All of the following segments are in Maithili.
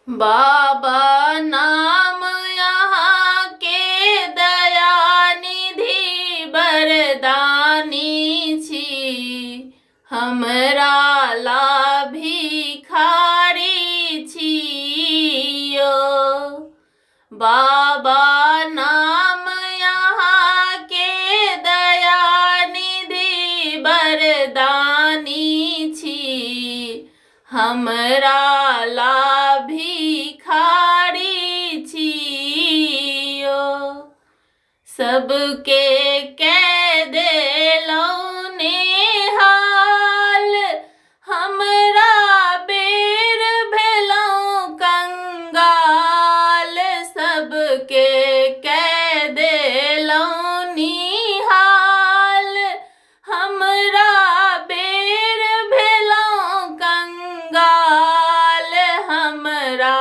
बाबा नाम अहाँके दयानिधि वरदानी छी, हमरा ला भिखारी छी यौ। बाबा नाम अहाँके दयानिधि वरदानी छी, हमरा ला भिखारी छी यौ। सबके कह देलहुँ नेहाल, हमरा बेर भेलहुँ कंगाल। सबके कह देलहुँ निहाल, हमरा बेर भेलहुँ कंगाल। हमरा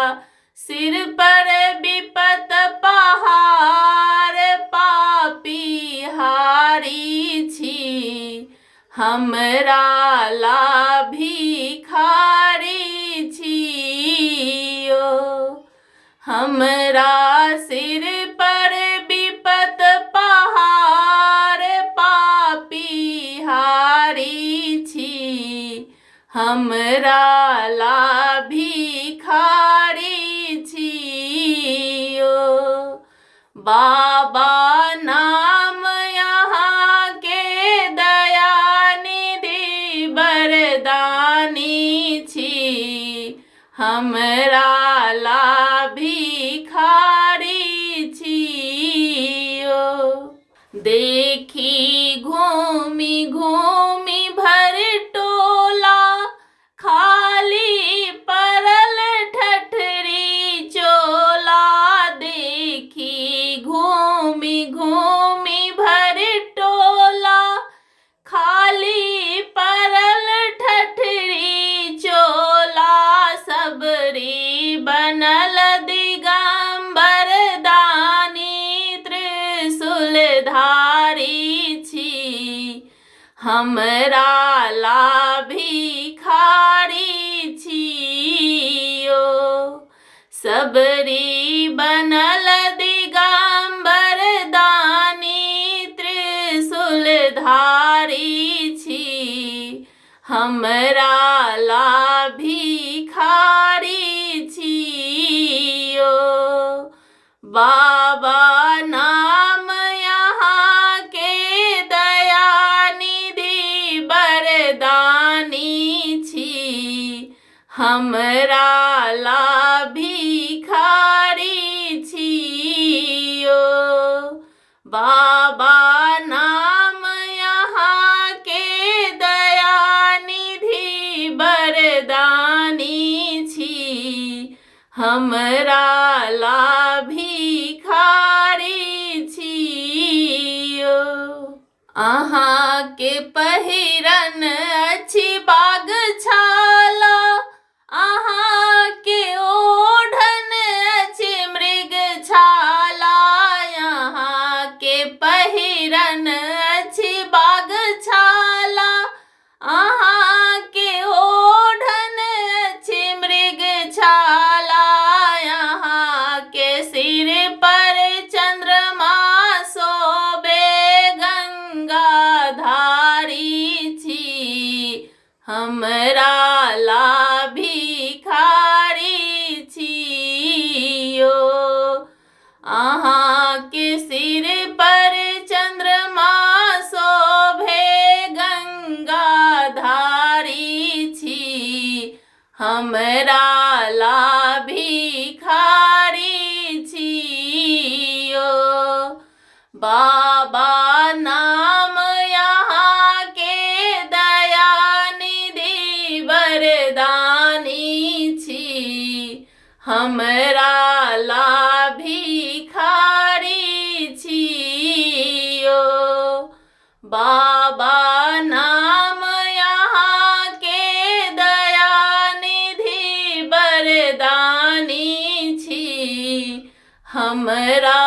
सिर पर विपत पहाड़, पापी हारी छी, हमरा ला भिखारी छी यौ। हमरा सिर पर विपत पहाड़, पापी हारी छी, हमरा ला भिखारी छी यौ। बाबा नाम अहाँके दयानिधि वरदानी छी, हमरा ला भिखारी छी यौ। देखी घूमि घूमि भर टोला, खाली पड़ल ठठरी चोला। देखी घूमि घूमि भर टोला, खाली पड़ल ठठरी चोला। सबरी बनल दिगंबर दानी, त्रिशूलधारी छी, हमरा ला भिखारी छी यौ। सबरी बनल दिगंबर दानी, त्रिशूलधारी छी, हमरा ला भिखारी छी यौ। बाबा नाम अहाँके दयानिधि वरदानी छी, हमरा ला भिखारी छी यौ। बाबा नाम अहाँके दयानिधि वरदानी छी, हमरा ला भिखारी छी यौ। अहाँके पहिरन अछि बाग छाला, अहाँके ओढ़न अछि मृग छाला। अहाँके पहिरन अछि बाग छाला, अहाँके ओढ़न अछि मृग छाला। अहाँके सिर पर चंद्रमा शोभे, गंगाधारी छी, हमरा ला भिखारी छी यौ। अहाँके सिर पर चंद्रमा शोभे, गंगाधारी छी, हमरा ला भिखारी छी यौ। बाबा नाम अहाँके दयानिधि वरदानी छी, हमरा ला भिखारी छी यौ। बाबा नाम अहाँके दयानिधि वरदानी छी, हमरा